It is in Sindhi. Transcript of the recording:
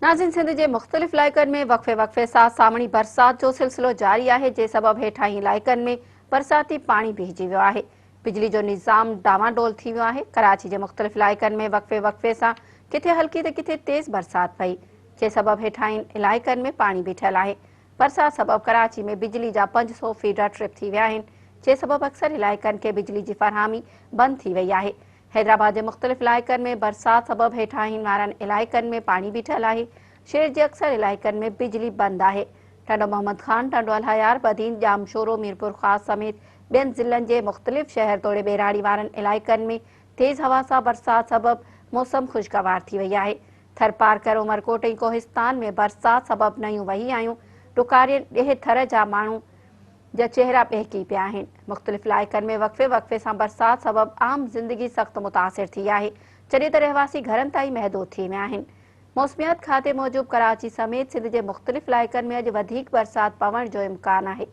ناظرين سنڌ جي مختلف علائقن ۾ وقفي وقفي سان سانوڻي برسات جو سلسلو جاري آهي جنهن سبب هيٺاهين علائقن ۾ برساتي پاڻي بيهجي ويو آهي بجلي جو نظام ڊانواڊول ٿي ويو آهي ڪراچي جي مختلف علائقن ۾ وقفي وقفي سان ڪٿي هلڪي ته ڪٿي تيز برسات پئي جنهن سبب هيٺاهين علائقن ۾ پاڻي بيٺل آهي برسات سبب ڪراچي ۾ بجلي جا 500 فيڊر ٽرپ ٿي ويا آهن جنهن سبب اڪثر علائقن کي بجلي جي فراهمي بند ٿي وئي آهي حيدرآباد جي مختلف علائقن ۾ برسات سبب هيٺاهين وارن علائقن ۾ پاڻي بيٺل آهي، شهر جي اڪثر علائقن ۾ بجلي بند آهي. ٽنڊو محمد خان، ٽنڊو الهيار، بدين، ڄامشورو، ميرپورخاص سميت ٻين ضلعن جي مختلف شهر توڙي ٻهراڙي وارن علائقن ۾ تيز هوا سان برسات سبب موسم خوشگوار ٿي وئي آهي. ٿرپارڪر، عمرڪوٽ ۽ ڪوهستان ۾ برسات سبب نيون وهي آيون، ڏڪارين ڏيهه ٿر جا ماڻهو جا چهرا ٻهڪي پيا آهن. مختلف علائقن ۾ وقفي وقفي سان برسات سبب عام زندگي سخت متاثر ٿي آهي، جڏهن ته رهواسي گهرن تائين محدود ٿي ويا آهن. موسميات کاتي موجب ڪراچي سميت سنڌ جي مختلف علائقن ۾ اڄ وڌيڪ برسات پوڻ جو امڪان آهي.